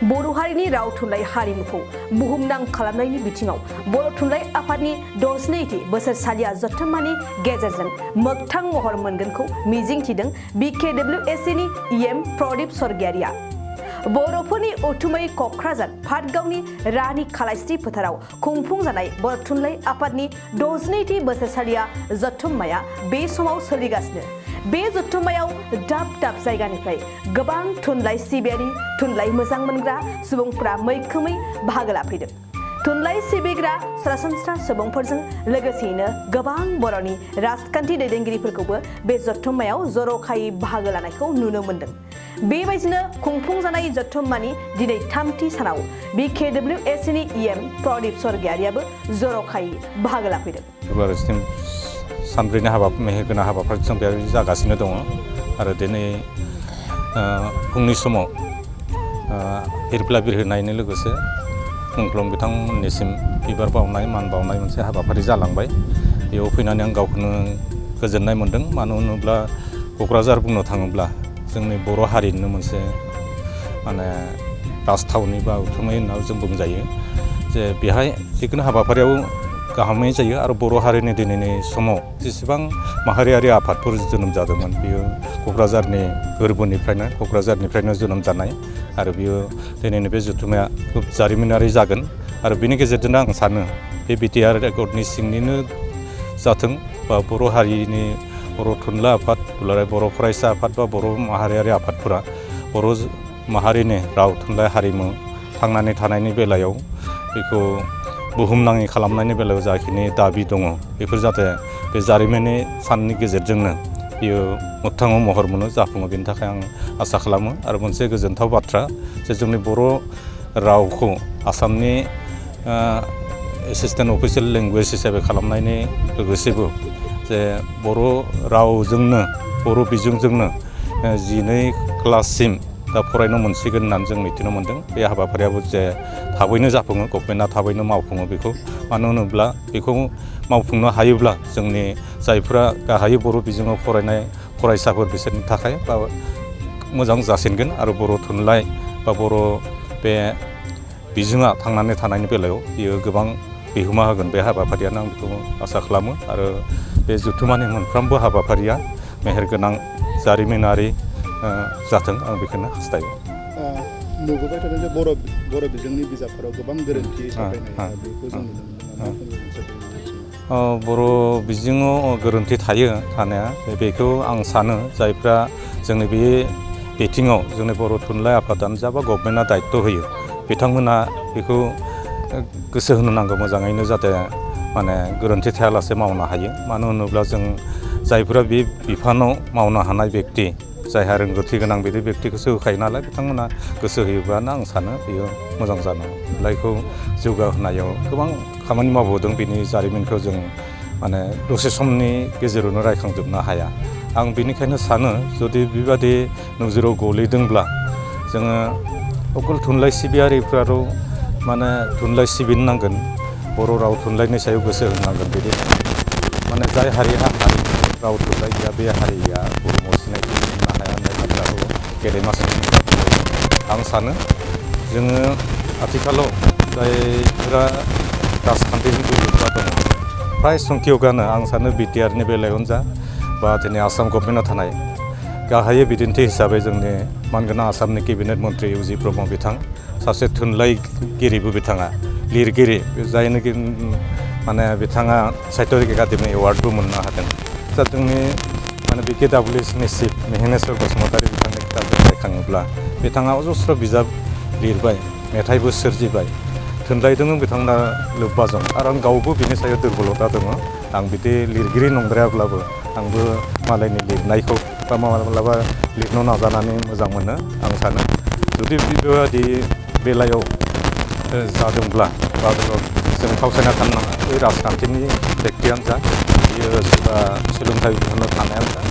बर' हारिनि राव थुनलाइ हारिमुखौ बुहुमनां खालामनायनि बिथिङाव बर' थुनलाइ आफादनि 62थि बोसोरसालिया जथुम्मानि गेजेरजों मोगथां महर मोनगोनखौ मिजिंथिदों BKWAC नि EM प्रदीप सरगियारिया। बर'फोरनि उथुमै क'क्राझार पाटगावनि रानि खालायस्रि फोथाराव खुंफुंजानाय बर' थुनलाइ आफादनि 62थि बोसोरसालिया जथुम्माया बे समाव सोलिगासिनो। बे जथुम्मायाव दाब दाब जायगानिफ्राय गोबां थुनलाइ सिबियारि थुनलाइ मोजां मोनग्रा सुबुंफोरा मैखोमै बाहागो लाफैदों। थुनलाइ सिबिग्रा सरासनस्रा सुबुंफोरजों लोगोसेयैनो गोबां बर'नि राजखान्थि दैदेनगिरिफोरखौबो बे जथुम्मायाव जर'खायै बाहागो लानायखौ नुनो मोन्दों। बेबायदिनो खुंफुंजानाय जथुम्मानि दिनै 3थि सानाव BKWAC नि EM प्रदीप सरगियारियाबो जर'खायै बाहागो लाफैदों। सानब्रैनि मेहेरगोनां हाबाफारि जों बेयाव जागासिनो दङ आरो दिनै फुंनि समाव बिरब्ला बिरहोनायनि लोगोसे मुंख्लं बिथांमोननिसिम बिबार बावनाय मान बावनाय मोनसे हाबाफारि जालांबाय। बेयाव फैनानै आं गावखौनो गोजोननाय मोन्दों। मानो होनोब्ला क'क्राझार बुंनो थाङोब्ला जोंनि बर' हारिनिनो मोनसे माने राजथावनि बा उथुमै होनना जों बुंजायो जे बेहाय जिखुनु हाबाफारियाव गाहामै जायो आरो बर' हारिनि दिनैनि समाव जेसेबां माहारियारि आफादफोर जोनोम जादोंमोन बेयो क'क्राझारनि क'क्राझारनिफ्रायनो जोनोम जानाय आरो बेयो दिनैनि बे जथुम्माया खोब जारिमिनारि जागोन आरो बेनि गेजेरजोंनो आं सानो बे BTR रेकर्डनि सिंनिनो जाथों बा बर' हारिनि बर' थुनलाइ आफाद दुलाराय बर' फरायसा आफाद बा बर' माहारियारि आफादफोरा बर' माहारिनि राव थुनलाइ हारिमु थांनानै थानायनि बेलायाव बेखौ बुहुमनाङै खालामनायनि बेलायाव जाखिनि दाबि दङ बेफोर जाहाथे बे जारिमिननि साननि गेजेरजोंनो बियो मोगथाङाव महर मोनो जाफुङो बेनि थाखाय आं आसा खालामो। आरो मोनसे गोजोनथाव बाथ्रा जे जोंनि बर' रावखौ आसामनि एसिस्टेन्ट अफिसियेल लेंगुवेज हिसाबै खालामनायनि लोगोसेबो जे बर' रावजोंनो बर' बिजोंजोंनो 12 क्लाससिम दा फरायनो मोनसिगोन होननानै जों मिथिनो मोन्दों। बे हाबाफारियाबो जे थाबैनो जाफुङो गभर्नमेन्टआ थाबैनो मावफुङो बेखौ मानो होनोब्ला बेखौ मावफुंनो हायोब्ला जोंनि जायफोरा गाहायै बर' बिजोङाव फरायनाय फरायसाफोर बिसोरनि थाखाय बा मोजां जासिनगोन आरो बर' थुनलाइ बा बर' बे बिजोङा थांनानै थानायनि बेलायाव बियो गोबां बिहोमा होगोन बे हाबाफारियानो आं बेखौ आसा खालामो। आरो बे जथुम्मानि मोनफ्रोमबो हाबाफारिया मेहेरगोनां जारिमिनारि जाथों आं बेखौनो हास्थायो। नुबोबाय थादों जे बर' बिजोंनि बिजाबफोराव गोबां गोरोन्थि साफायनाय बेखौ जों नुनो मोनो। बर' बिजोङाव गोरोन्थि थायो थानाया बेखौ आं सानो जायफ्रा जोंनि बे बिथिङाव जोंनि बर' थुनलाइ आफादानो जा बा गभर्नमेन्टआ दायित्व होयो बिथांमोना बेखौ गोसो होनो नांगौ मोजाङैनो जाहाथे माने गोरोन्थि थायालासे मावनो हायो। मानो होनोब्ला जों जायफोरा बे बिफानाव मावनो हानाय बेक्ति जायहा रोंगौथि गोनां बिदि बेक्तिखौसो होखायो नालाय बिथांमोना गोसो होयोब्लानो आं सानो बेयो मोजां जानो थुनलाइखौ जौगाहोनायाव गोबां खामानि मावबोदों। बिनि जारिमिनखौ जों माने दसे समनि गेजेरावनो रायखांजोबनो हाया। आं बेनिखायनो सानो जुदि बेबादि नोजोराव गोलैदोंब्ला जोङो अकल थुनलाइ सिबियारिफ्राल' माने थुनलाइ सिबिनो नांगोन बर' राव थुनलाइनि सायाव गोसो होनांगोन बिदि माने जाय हारिहा राव थुनलाइ गैया बे हारिया बुहुमाव सिनायथि मोननो हाया होननाय बाथ्राखौ गेदेमा सुबुंफोरा बुङो। आं सानो जोङो आथिखालाव जायफोरा राजखान्थिजों लोब्बा दङ फ्राय संख्यकआनो आं सानो BTRनि बेलायावनो जा बा दिनै आसाम गभर्नमेन्टआव थानाय गाहायै बिदिन्थि हिसाबै जोंनि मानगोनां आसामनि केबिनेट मन्त्रि UG ब्रह्म बिथां सासे थुनलाइगिरिबो बिथाङा लिरगिरि जायनोखि माने बिथाङा साहित्य एकाडेमि एवार्डबो मोननो हादों। दा जोंनि माने BKWACनि चिफ मेहेनेश्वर बसुमतारी बिथांनि खोथाखौ रायखाङोब्ला बिथाङा अजस्र बिजाब लिरबाय मेथाइबो सोरजिबाय थुनलाइजों बिथांमोना लोब्बा दं आरो आं गावबो बिनि सायाव दुरबलता दङ। आं बिदि लिरगिरि नंद्रायाब्लाबो आंबो मालायनि लिरनायखौ बा माब्लाबा लिरनो नाजानानै मोजां मोनो। आं सानो जुदि बेबायदि बेलायाव जादोंब्ला बा जों फावसायना थानो नाङा बै राजखान्थिनि बेक्तियानो जा बियो सोलोंथाइ होनो थानायानो जा